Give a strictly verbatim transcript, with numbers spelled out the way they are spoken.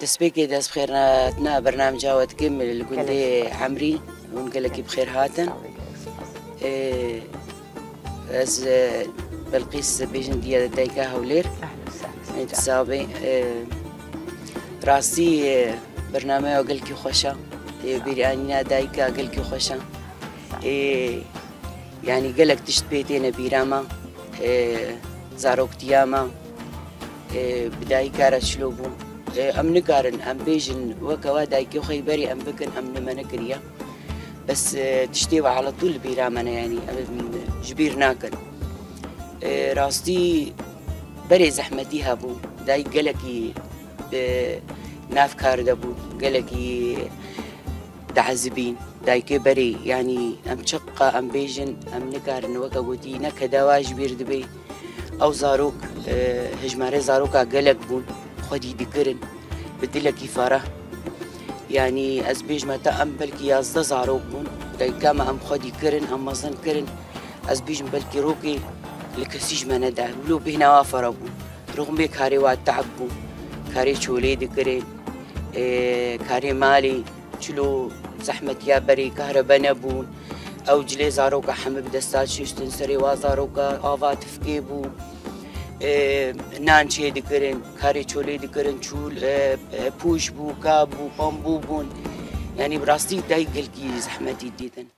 Destpêkê dest bi xêr hatina bernamca we dikim li gundê Emrî. Hûn gelekî bi xêr hatin. Sağ olun, sağ olun. Ê, ez, e, Belqîs bêjin diye dayika Hewlêr. Ehlen, sağ olun. Ê, ti sabê, e, rastî, e, bernameya gelkî xweş e. Ê, bîranîna dayika gelkî xweş e. Ê, yanî gelek tişt pê têne bîra me. Ê, zaroktiya me. Ê, bi dayika re çilo bû. Ê, em nikarin, em bêjin, weke we dayikê xwe yî berê em bikin, em nime nekiriye. Bes, e, tiştê we ala tûl li bîra me ne, yanî, em ji bîr nakin. E, rastî berê zehmetî hebû. Dayik gelekî, e, nav kar de bû, gelekî diezibîn. Dayikê berê, yanî em çiqa em bêjin, em nikarin weke gotî, ne keda we ji bîr dibê. Ew zarok, e, hejmarê zaroka gelek bûn, xwedî dikirin, bi dilekî fereh. Yanî ez bêjme te em belkî yazdeh zarok bûn, dayika me em xwedî kirin, em mezin kirin. Ez bêjim belkî rokê li kesî ji me nede, wilo bêhna wa fereh bû. Rixmê karê wa te'b bû, karê çolê dikirin, e, karê malê, çilo zehmetiya berê kahrebe nebûn. Ew cilê zaroka hemî bi desta çiştin, serê wa zaroka ava tifkê bû. E, nan çê dikirin, karê çolê dikirin, çûl, e, e, pûş bû, ka bû, bambû bûn. Yanî bi rastî dayik gelkî zehmetî dîtin.